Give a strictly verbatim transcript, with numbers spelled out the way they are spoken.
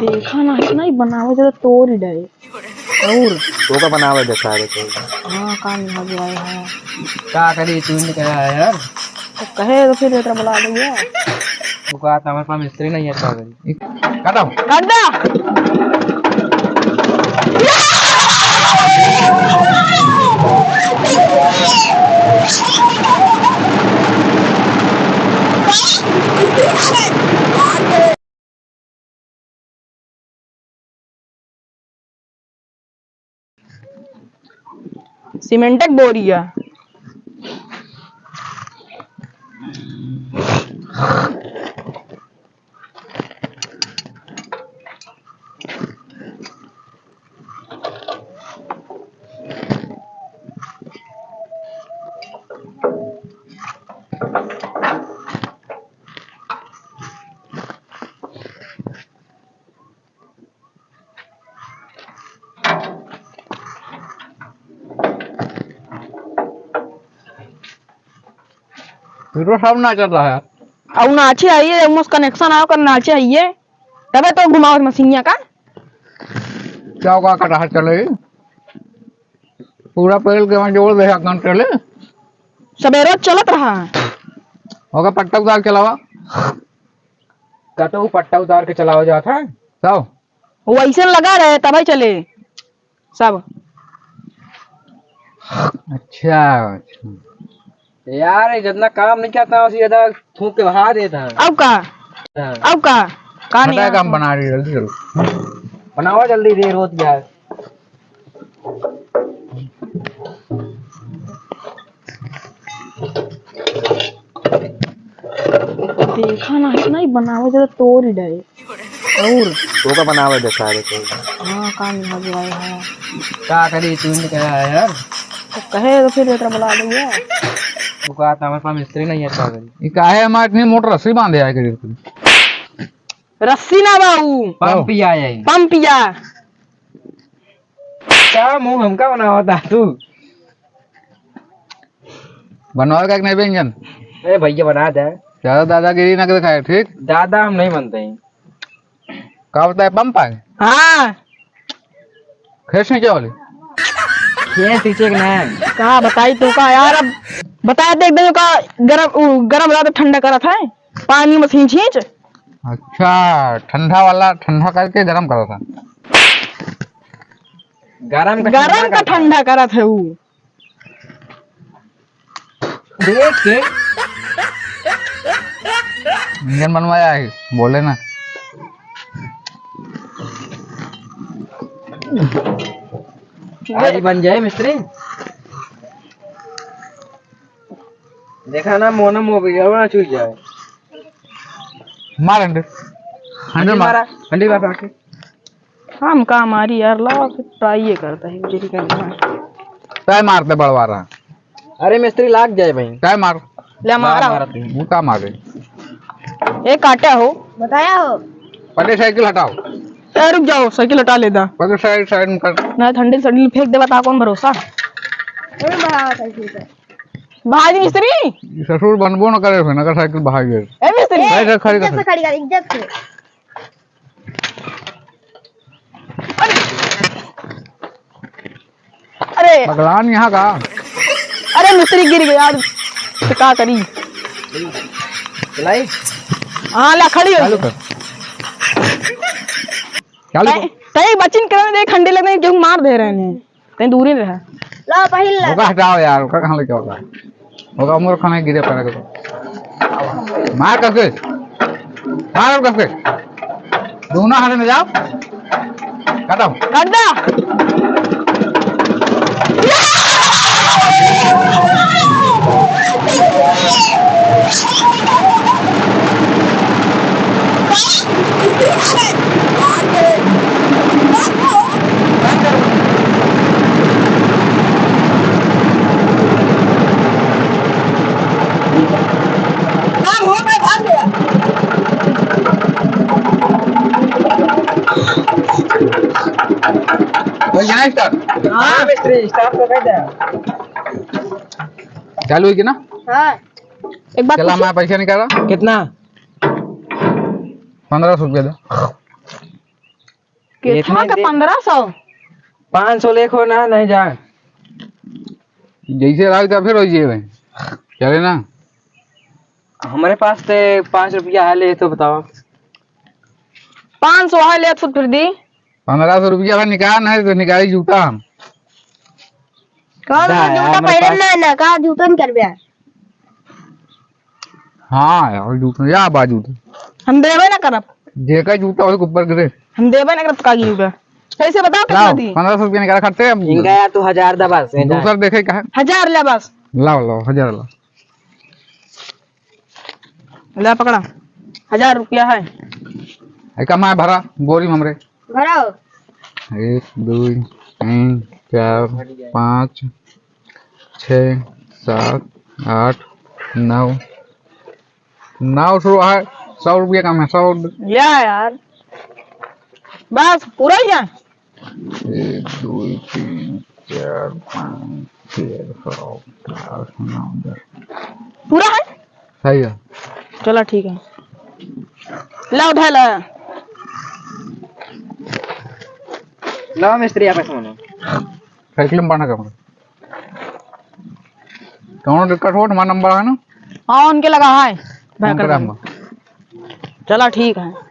देखा ना, इतना ही बनावे जरा तोड़ ही डरे। और तो का बनावे दे सारे को। हाँ, काम यहाँ जो आए हैं। का करी तू नहीं कहा है यार? तो कहे तो फिर इतना बुला देंगे। तू कहा था हमारे पास मिस्त्री नहीं है, का करी? काटो। काट दे। सीमेंटक बोरिया। हीरो साहब नाचत रहा। अब नाचे आइए, जब मस्त कनेक्शन आओ कर नाचे आइए, तबे तो घुमाओ मशीनिया का। क्या होगा, कटहर चले? पूरा पेड़ के वहाँ जोड़ दे, एक घंटे ले। सबेरो चलत रहा। होगा पट्टा उतार के अलावा। का तो पट्टा उतार के चलाओ जात है। तो? वो ऐसे लगा रहे तभी चले। सब। अच्छा, अच्छा। यार, ये जितना काम नहीं करता, उसी ज्यादा फूंक के बहा देता है। अब का? हाँ। अब का? का नहीं हटा, काम आता? बना रही, जल्दी चलो। बनाओ जल्दी, देर होती है। देखा ना, इतना ही बनावे जरा तोड़ ही डरे। और तो का बनावे दे सारे को। हाँ, काम यहाँ जो आए हैं। का करी, तू नहीं कहा है यार? तो कहे तो फिर इतना बुला देंगे। तू कहा था हमारे पास मिस्त्री नहीं है, का करी? ये काहे हमारे इतनी मोटर रस्सी बांधे आए करी तू? रस्सी ना बाऊ। पंपिया है। पंपिया। का मुंह हमका बनावा था तू? बनवावे का कि नहीं व्यंजन? ए भैया, बना दे। ज्यादा दादागिरी ना दिखाए, ठीक? दादा हम नहीं बनते हैं। का बताए, पंप आए? हाँ। खेस नीचे वाली? खेस नीचे के ना। का बताई तू का यार, अब बता दे, एकदम का गरम, उ, गरम रहा तो ठंडा करत है, पानी में छींच छींच। अच्छा, ठंडा वाला ठंडा करके गरम करत है। गरम का गरम ठंडा का करत है। ठंडा करत है ऊ। देख के। इंजन बनवाया है, बोले ना। आज बन जाए मिस्त्री। देखा ना, मोना मोबिल ना छूट जाए। मार हंडे। हंडे हंडे मार। मारा, हंडे मार आके। हम का मारी यार, लाओ फिर ट्राई ये करता है, बिजली का नहीं। काय मारते बड़वा रहा? अरे मिस्त्री लाग जाए भाई। काय मार? ले मारा। मारा तू। वो का मारे? ए काटा हो। बताया हो। पहले साइकिल हटाओ। ए रुक जाओ, साइकिल हटा लेता। पहले साइड, साइड में कर। ना ठंडी सैंडल फेंक देवा ता कौन भरोसा? अरे बढ़ावा साइकिल पे। भाई मिस्त्री। ससुर बनबो न करे फिर, अगर साइकिल भाग गए। ए मिस्त्री। ए, साइड से खड़ी कर। इज्जत से खड़ी कर, इज्जत से। अरे। पगलान यहाँ का? अरे मिस्त्री गिर गया यार, तो का करी? चलाई? हाँ, ला खड़ी हो। चालू कर। चालू कर। तई, तई बचिन करने दे, खंडे लगने जो मार दे रहे हैं। तई दूरी रहा। ला पहिल ला। ओका हटाओ यार, ओका कहाँ लेके आओगा? ओका उम्र खाना गिरे पड़ेगा तो। मार कस के। मार कस के। दोनों हाथ में जाओ। काटो। काट दे। हो गया, start। हाँ, मिस्त्री, start तो कर दे। चालू है कि ना? हाँ। एक बात चला, पूछी? मैं पैसा निकाला। कितना? पन्द्रह सौ रुपया दो। कितना इतने के दे- पन्द्रह सौ? पाँच सौ लेखो ना, नहीं जा। जैसे लाग तो फिर हो जाए। चले ना। हमरे पास ते पाँच रुपया है, ले तो बताओ। पाँच सौ है, ले तो फिर दी। पन्द्रह सौ रुपया का निकाल, नहीं तो निकाली जूता हम। कौन दा यार, जूता हमरे पहले पास ना, ना, का जूता नहीं करबे यार। हाँ यार, जूता, या बा जूता। हम देबे ना करब। जेका जूता ओके ऊपर गिरे। हम देबे ना करब, तो का गिरबे? कैसे बताओ कितना लाओ, दी? पन्द्रह सौ रुपया निकाल खर्चे अब। इनका यार, तू हजार दा बस, इनका। दूसर देखे का है? हजार ले बस। लाओ, लाओ, हजार लाओ। ले पकड़ा, हजार रुपया है। ए, कमा भरा, बोरी में हमरे। भराओ। एक, दो, तीन, चार, पाँच, छः, सात, आठ, नौ, नौ सौ है, सौ रुपया कम है, सौ। या यार, बस पूरा ही है। एक, दो, तीन, चार, पाँच, छः, सात, आठ, नौ, दस। पूरा है? सही है। चला ठीक है, ला उठा ला। ला मिस्त्री, आप ऐसे मानो। साइकिल में बांधा कमरा। कौनो दिक्कत हो, तुम्हारा नंबर है ना? हाँ, उनके लगा है। फोन करा हमको। चला ठीक है।